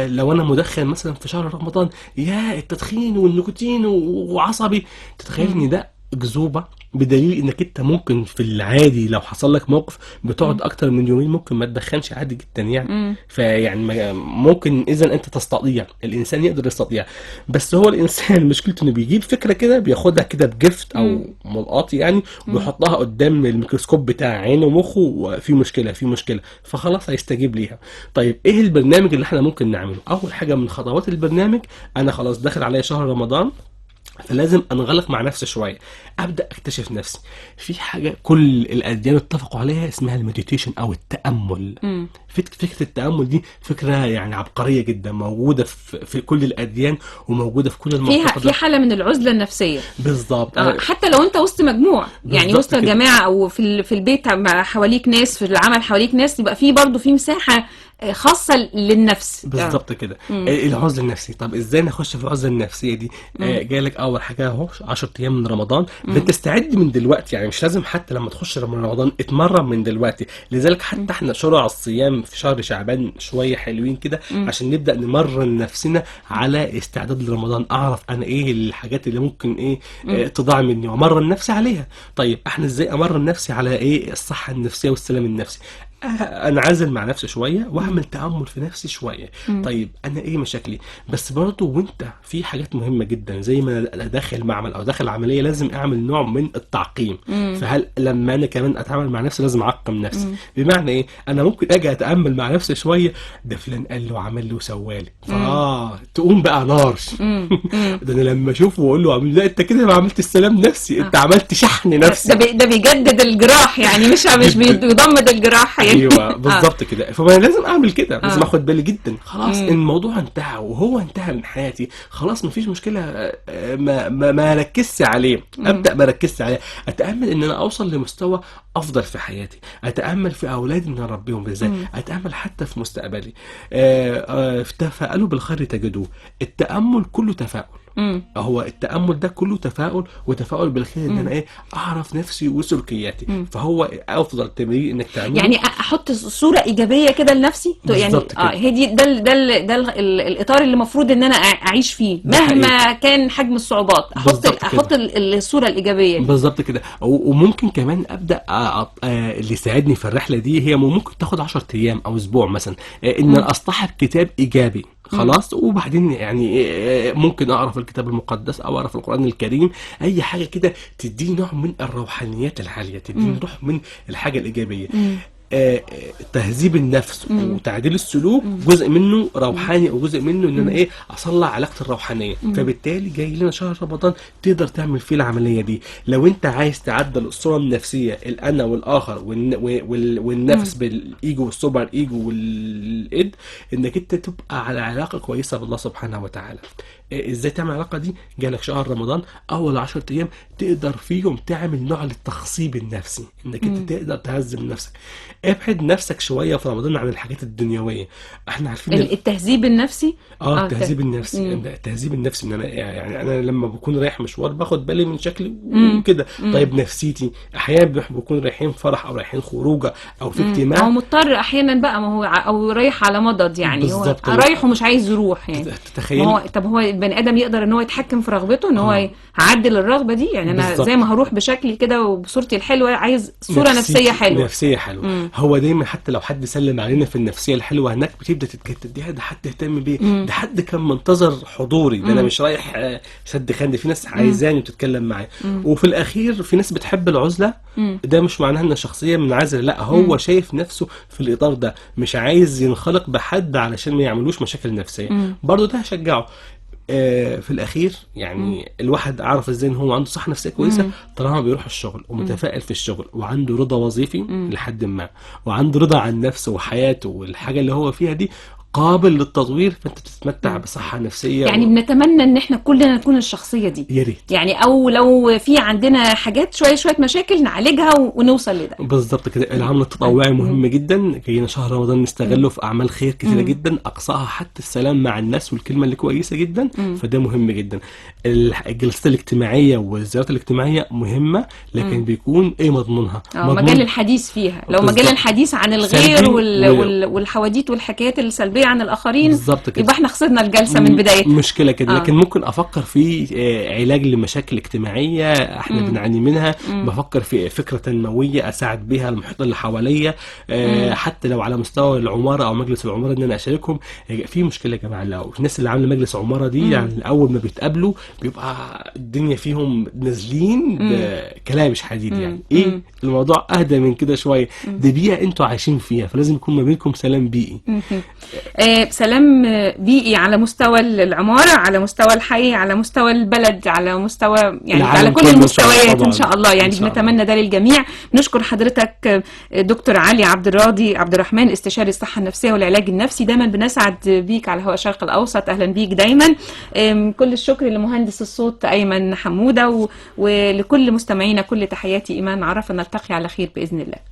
لو انا مدخن مثلا في شهر رمضان، يا التدخين والنيكوتين وعصبي، تتخيل ان ده اكذوبه؟ بدليل انك انت ممكن في العادي لو حصل لك موقف بتقعد اكتر من يومين ممكن ما تدخنش عادي جدا يعني. فيعني ممكن اذا انت تستطيع، الانسان يقدر يستطيع، بس هو الانسان مشكلته انه بيجيب فكرة كده بياخدها كده بجفت او ملقاط يعني، وبيحطها قدام الميكروسكوب بتاع عينه ومخه، وفي مشكلة في مشكلة، فخلاص هيستجيب ليها. طيب ايه البرنامج اللي احنا ممكن نعمله؟ اول حاجة من خطوات البرنامج، انا خلاص داخل عليا شهر رمضان، فلازم انغلق مع نفسي شوية، ابدا اكتشف نفسي. في حاجة كل الاديان اتفقوا عليها اسمها ال meditation او التامل. فكرة التامل دي فكرة يعني عبقرية جدا، موجودة في كل الاديان وموجودة في كل المعتقدات. في حاله من العزلة النفسية بالظبط. حتى لو انت وسط مجموعة، يعني وسط جماعة او في البيت حواليك ناس، في العمل حواليك ناس، يبقى في برضه في مساحة خاصة للنفس. بالظبط كده، العزلة النفسية. طب ازاي نخش في العزلة النفسية دي؟ جالك اول حاجة اهو 10 ايام من رمضان، بتستعد من دلوقتي، يعني مش لازم حتى لما تخش رمضان، اتمرن من دلوقتي. لذلك حتى احنا شرع الصيام في شهر شعبان شوية حلوين كده عشان نبدا نمرن نفسنا على استعداد لرمضان، اعرف انا ايه الحاجات اللي ممكن ايه تضاع مني وامرن نفسي عليها. طيب احنا ازاي امرن نفسي على ايه الصحة النفسية والسلام النفسي؟ انعزل مع نفسي شوية واعمل تامل في نفسي شوية. طيب انا ايه مشاكلي؟ بس برضه وانت في حاجات مهمة جدا، زي ما انا داخل معمل او داخل عملية لازم اعمل نوع من التعقيم. فهل لما انا كمان اتعامل مع نفسي لازم اعقم نفسي؟ بمعنى ايه؟ انا ممكن اجي اتامل مع نفسي شوية، ده فلان قال له وعمل له وسوالي، تقوم بقى نار. ده انا لما اشوفه واقول له لا انت كده ما عملت السلام نفسي، انت عملت شحن نفسي. ده بيجدد الجراح يعني، مش بيضمد الجراح يعني. ايوه بالظبط كده. فانا لازم اعمل كده، لازم اخد بالي جدا. خلاص الموضوع انتهى وهو انتهى من حياتي، خلاص مفيش مشكلة، ما ركزش عليه، ابدا ما ركزش عليه. اتامل ان انا اوصل لمستوى افضل في حياتي، اتامل في اولادي ان اربيهم ازاي، اتامل حتى في مستقبلي. تفاءلوا بالخير تجدوه. التامل كله تفاؤل. هو التامل ده كله تفاؤل، وتفاؤل بالخير، ان انا ايه اعرف نفسي وسلوكياتي. فهو افضل تمرين انك تعمله، يعني احط صوره ايجابية كده لنفسي يعني. هي دي ده ال ده ال ده ال الاطار اللي المفروض ان انا اعيش فيه مهما كان حجم الصعوبات. احط الصورة الايجابية بالظبط كده. وممكن كمان ابدا اللي يساعدني في الرحلة دي، هي ممكن تاخد 10 ايام او اسبوع مثلا، ان اصطحب كتاب ايجابي خلاص، وبعدين يعني ممكن اقرا في الكتاب المقدس او اقرا في القران الكريم، اي حاجة كده تديني نوع من الروحانيات العالية، تديني روح من الحاجة الايجابية. تهذيب النفس وتعديل السلوك جزء منه روحاني، وجزء منه ان انا ايه اصلح علاقتي الروحانية. فبالتالي جاي لنا شهر رمضان تقدر تعمل فيه العملية دي. لو انت عايز تعدل الصورة النفسية، الانا والاخر والنفس بالايجو وال super ego وال id، انك انت تبقى على علاقة كويسة بالله سبحانه وتعالى. ازاي تعمل العلاقة دي؟ جالك شهر رمضان، اول 10 ايام تقدر فيهم تعمل نوع للتخصيب النفسي، انك انت تقدر تهذب نفسك. ابعد نفسك شوية في رمضان عن الحاجات الدنيوية. احنا عارفين التهذيب النفسي. التهذيب النفسي. التهذيب النفسي ان انا يعني انا لما بكون رايح مشوار باخد بالي من شكلي وكده. طيب نفسيتي احيانا بنكون رايحين فرح او رايحين خروجه او في اجتماع، او مضطر احيانا بقى، ما هو او رايح على مضض يعني، هو رايح ومش عايز يروح يعني. تتخيل هو طب هو البني ادم يقدر ان هو يتحكم في رغبته، ان هو هعدل الرغبة دي يعني؟ انا بالزبط. زي ما هروح بشكلي كده وبصورتي الحلوة، عايز صوره نفسية حلوة. نفسية حلوة. هو دايما حتى لو حد سلم علينا في النفسية الحلوة هناك بتبدا تتكتب، دي ده حد اهتم بيه، ده حد كان منتظر حضوري، ده انا مش رايح سد خندق، في ناس عايزاني وتتكلم معايا. وفي الاخير في ناس بتحب العزلة، ده مش معناها ان الشخصية منعزله، لا هو شايف نفسه في الاطار ده، مش عايز ينخلق بحد علشان ما يعملوش مشاكل نفسية. برضه ده هشجعه. في الاخير يعني الواحد عارف ازاي ان هو عنده صحة نفسية كويسة طالما بيروح الشغل ومتفائل في الشغل، وعنده رضا وظيفي لحد ما، وعنده رضا عن نفسه وحياته والحاجة اللي هو فيها دي، قابل للتطوير، فانت بتتمتع بصحة نفسية. يعني بنتمنى ان احنا كلنا نكون الشخصية دي، يا ريت يعني، او لو في عندنا حاجات شوية مشاكل نعالجها ونوصل لده. بالظبط كده. العمل التطوعي مهم جدا، جاينا شهر رمضان نستغله في اعمال خير كثيرة جدا، اقصاها حتى السلام مع الناس والكلمة اللي كويسة جدا، فده مهم جدا. الجلسات الاجتماعية والزيارات الاجتماعية مهمة، لكن بيكون ايه مضمونها؟ مجال الحديث فيها، لو مجال الحديث عن الغير والحواديت والحكايات السلبية عن الاخرين، بالظبط كده، يبقى احنا خسرنا الجلسة من بدايتها. مشكلة كده. لكن ممكن افكر في علاج لمشاكل اجتماعية احنا بنعاني منها، بفكر في فكرة تنموية اساعد بيها المحيط اللي حواليا، حتى لو على مستوى العمارة او مجلس العمارة ان انا اشاركهم. في مشكلة يا جماعة، لو الناس اللي عامله مجلس عمارة دي يعني اول ما بيتقابلوا بيبقى الدنيا فيهم نازلين بكلام مش حديد يعني. ايه الموضوع اهدى من كده شوية، دي بيئة انتوا عايشين فيها، فلازم يكون ما بينكم سلام بيئي. سلام بيئي على مستوى العمارة، على مستوى الحي، على مستوى البلد، على مستوى يعني على كل المستويات إن شاء الله. يعني بنتمنى ده للجميع. نشكر حضرتك دكتور علي عبد الراضي عبد الرحمن، استشاري الصحة النفسية والعلاج النفسي. دايما بنسعد بيك على هواء الشرق الأوسط، أهلا بيك دايما. كل الشكر لمهندس الصوت أيمن حمودة، ولكل مستمعينا كل تحياتي إيمان عرفة. نلتقي على خير بإذن الله.